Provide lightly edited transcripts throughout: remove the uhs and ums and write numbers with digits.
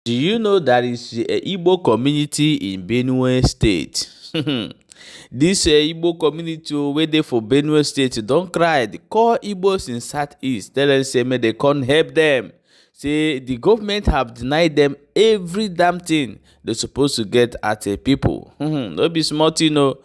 Do you know there is a Igbo community in Benue State? This Igbo community wey dey for Benue State don cry call Igbos in Southeast, tell them say make they come help them. Say the government have denied them every damn thing they're supposed to get as a people. No be small thing o.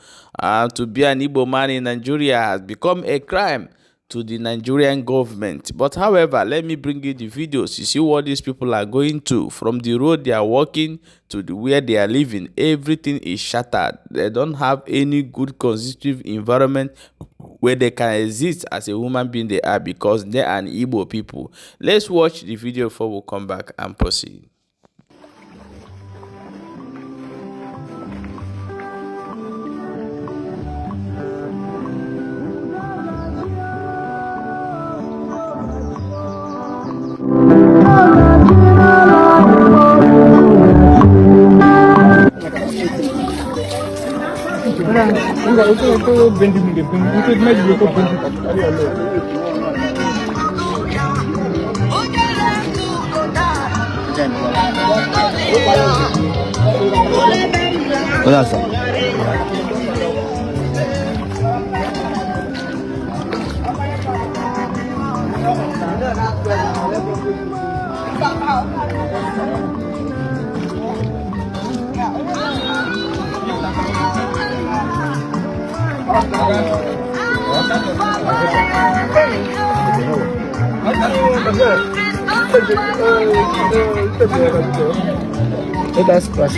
To be an Igbo man in Nigeria has become a crime to the Nigerian government. But however, let me bring you the videos. You see what these people are going to. From the road they are walking to the where they are living, everything is shattered. They don't have any good conducive environment where they can exist as a human being they are, because they are an Igbo people. Let's watch the video before we come back and proceed. Let us cross.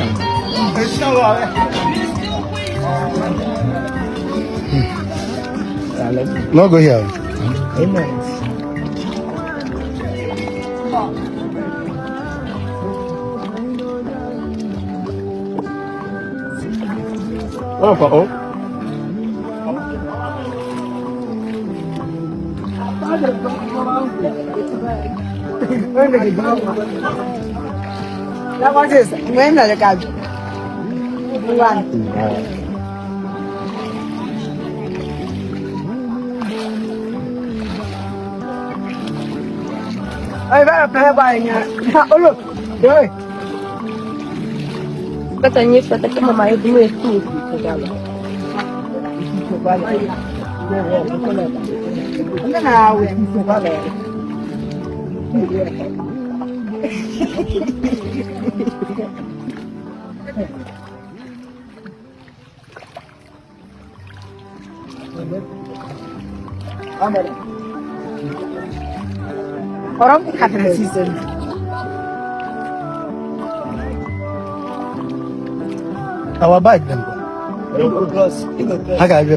No go here. Amen. Oh, oh. Our bike then. How can I be?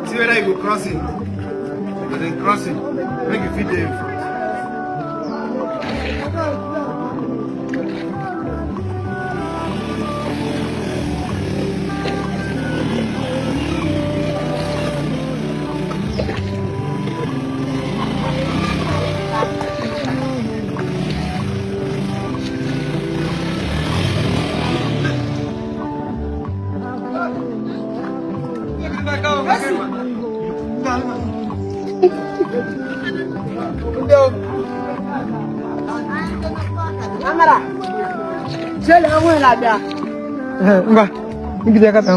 See whether you go crossing. But then crossing. Make you fit there in front. Ngwa, ngide aka na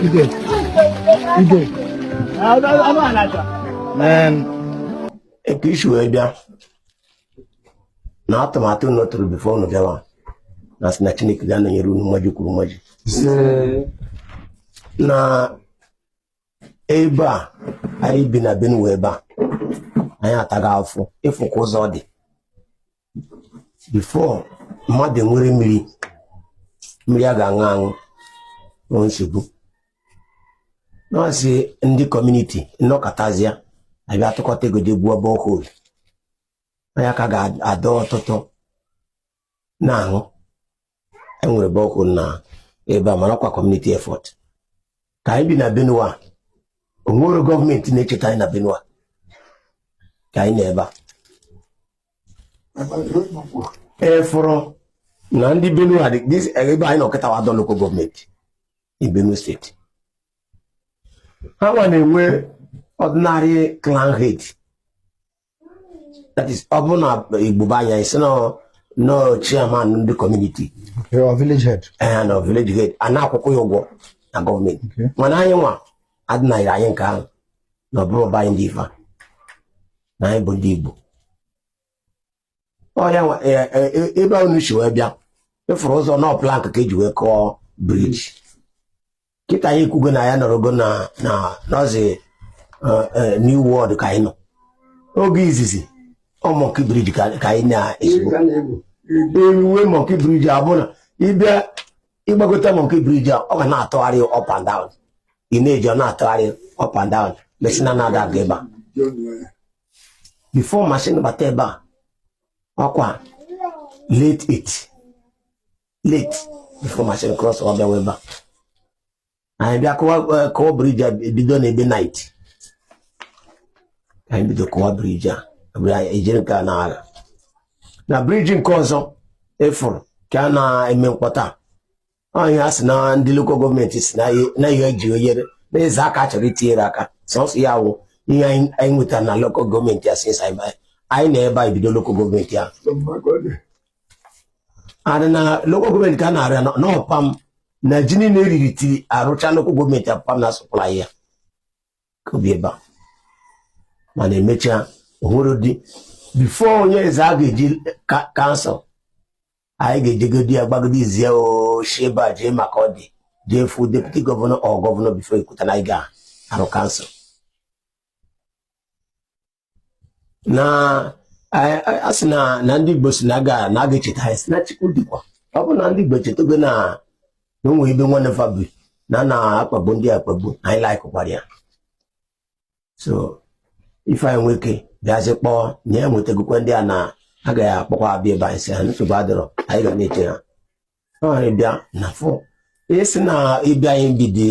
Ide. Ide. Man. Eke isi wee bịa na atụmatụ unu tụrụ before unu bịawa na sị na Chineke ga-anọnyere unu mmaji kwuru mmaji na ebe a anyị bi na Benue. Ebe a anyị ataghị afụ ịfụ ka ụzọ dị before mmadụ enwere mmiri, mmiri a ga-aṅụ aṅụ bụ nsogbu. Nọọsị ndị community nnọkọtazịa abịa tụkọta ego je gbuo borehole anya ka ga-adọ ọtụtụ na-aṅụ. Enwere borehole na ebe a, mana ọkwa community effort ka anyị bi na Benue a. Onwere gọọmenti na-echeta anyị na Benue ka anyị na ebe a efụrụ na ndị Benue a ebe anyị nọ kịta wadọ local government in Benue State. Ha nwa na-enwe ordinary clan head, that is, ọ bụrụ na Igbo be anya isi nọ chairman ndị community. Okay, or village head. Ee, na village head a na-akwụkwọ ya ụgwọ na gọọmenti. Mana anyị nwa adịnaghị anyị nke ahụ na ọ bụrụ be anyị ndị ife a, na anyị bụ ndị Igbo. Ọ ya nwa ebe unu si wee bịa ịfụrụ ụzọ nọ plank ka eji wee kụọ bridge. Kịta anyị ekwugo na ya nọrọgo na na nọzi new world ka anyị nọ. Oge izizi ọ monkey bridge ka anyị na-ezigbo eruwe monkey bridge abụ na ịbịa ịgbagote monkey bridge a, ọ ga na-atụgharị up and down. Ị na-eji ọ na-atụgharị up and down mesina na-ada aga ebe a before machine bata ebe a. Ọkwa late eight, late before machine cross ọ bịawa ebe a. Anyị bịa kụwa kụọ bridge a bido na ebe night. Anyị bido kụwa bridge a, ejiri nke a na-ara na bridge nke ọzọ ịfụrụ ka a na-eme mkpọta anyị. A sị na ndị local government si na ihe eji oyere na eze aka chọrọ itinyere aka sọsọ ya wụ ihe anyị nwetara na local government ya since anyị na ebe a ebido local government ya adị na local government ka a na-arịa n'ọpam na ji niile eriri tiri arụcha local government ya pam na supply ya ka obi ebe a. Mana emechaa onwere dị before onye eze a ga-eji council anyị ga-ejegodi ya gbagodi izie oshi ebe a jee maka ọ dị jee fu deputy governor or governor before ekwuta na anyị ga-arụ council. Na a sị na ndị Igbo si na a ga-echeta anyị si na Chukwu dịkwa. Ọ bụ na ndị Igbo echetago na na onwe ebe nwanne fa bi na na-akpagbu ndị akpagbu anyị laikụkwara ya. So Ifeanyị Nweke bịazi kpọọ na ya nwetagokwa ndị a na agaghị akpọkwa abịa ebe anyị. Si ha nsogbu adịrọ, anyị ga na-eche ha. Ọ bịa na fụ isi na ịbịa anyị bidi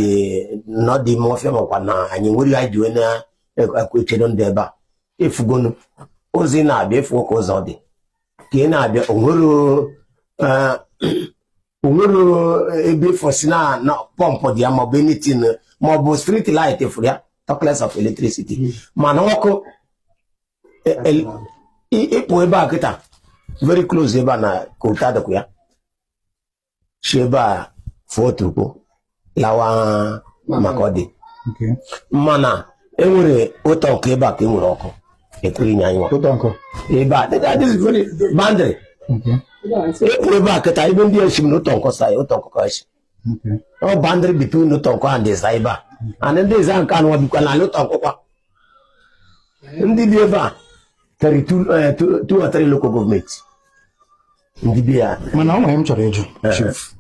nọdị ime ọfịa makwa na anyị nwere anyị ji wee na-ekwu ndị ebe a efugonu ụzọ ị na-abịa efugo ka ụzọ dị ka ị na-abịa. Onwere ebe ịfọsi na pump dị ya maọbụ anything maọbụ street light fụrụ ya, talk less of electricity. Mana ọkụ ịpụ ebe a kịta very close ebe a na kota dịkwa ya si ebe a fụọ oturukpo lawa maka ọ dị. Mana enwere ụtọ nke ebe a ka e nwere ọkụ ekwere inye anyị nwa ebe a. That is very boundary. Ịpụ ebe a kịta ebe ndị esi m na ụtọ nkọ sa ụtọ nkọ ka esi Ọ boundary between Ụtọnkọ and Ịza ebe a, and ndị Ịza nke anụwa bikwa n'ala Ụtọnkọ kwa. Ndị bi ebe a tere two or three local government ndị bi ya. Mana ọ nwere m chọrọ ịjụ, chief.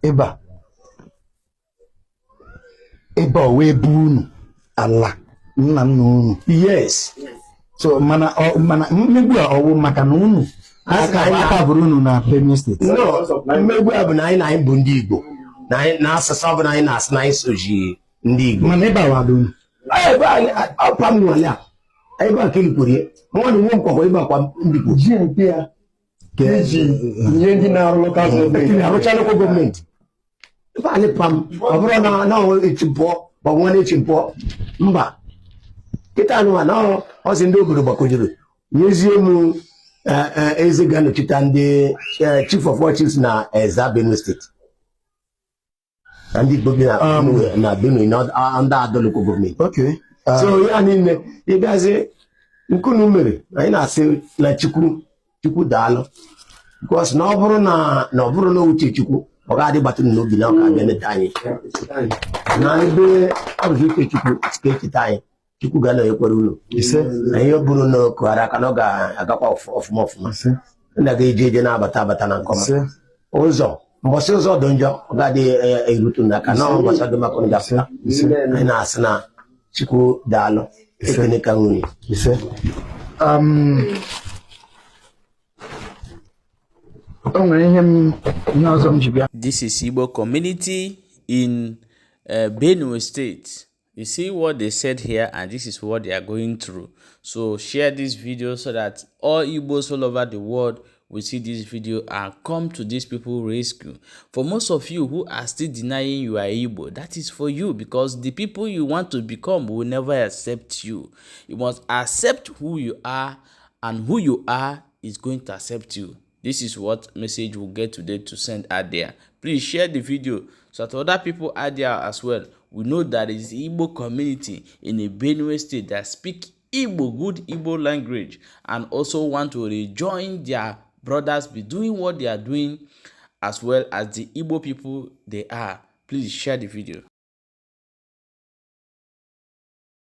Ebe a, ebe a wee bụ unu ala nna nna unu? Yes. So mana ọ mana mmegbu a ọwụ maka na unu Asị aka na anyị aka bụrụ unu na Benue Steeti? No, mmegbu a bụ na anyị, na anyị bụ ndị Igbo, na anyị na asụsụ ọ bụla anyị na-asụ na anyị soji ndị Igbo. Mana ebe a wado unu? Ebe a ọpa m nwale a, ebe a ka elikwuru ya nwa na nwa nkwakwa ebe akwa mbikwu. Ji nke ya ka eji nye ndị na-arụ local government. Arụcha local government ebe anyị pam. Ọ bụrụ na ọ echi pụọ ma ọ bụ nwanne echi pụọ mba kịta anụwa na ọ sị ndị obodo gbakọjuru nyezie m eze ga-anọchite ndị chief of all chiefs na Eza, Benue Steeti, na ndị Igbo bi na Benue na ndị Adọ local government. So ya niile ịbịazi nkunu mere anyị na-asị na Chukwu, Chukwu daalụ, because na ọ bụrụ na ọ bụrụ na uche Chukwu, ọ ga-adị gbatụ n'obi na ọ ga-abịa neta anyị na ebe ọ bụ uche Chukwu ka echeta anyị. Chukwu ga-anọnyekwara unu. Ise. Na ihe ọ bụrụ na kụghara aka na ọ ga-agakwa ọfụma ọfụma. Ise. Ndị ga-eje eje na-abata abata na nkọma. Ise. Ụzọ mbọsị ụzọ dị njọ, ọ ga-adị erutu n'aka na ọ mbọsị dị maka gafụta. Anyị na-asị na Chukwu daalụ, ekene ka nwunye. Ise. O nwere ihe m ihe ọzọ m ji bịa. This is Igbo community in Benue State. You see what they said here, and this is what they are going through. So share this video so that all Igbos all over the world will see this video and come to these people rescue. For most of you who are still denying you are Igbo, that is for you, because the people you want to become will never accept you. You must accept who you are, and who you are is going to accept you. This is what message will get today to send out there. Please share the video so that other people out there as well will know that is Igbo community in a Benue State that speak Igbo, good Igbo language, and also want to rejoin their brothers, be doing what they are doing as well as the Igbo people they are. Please share the video.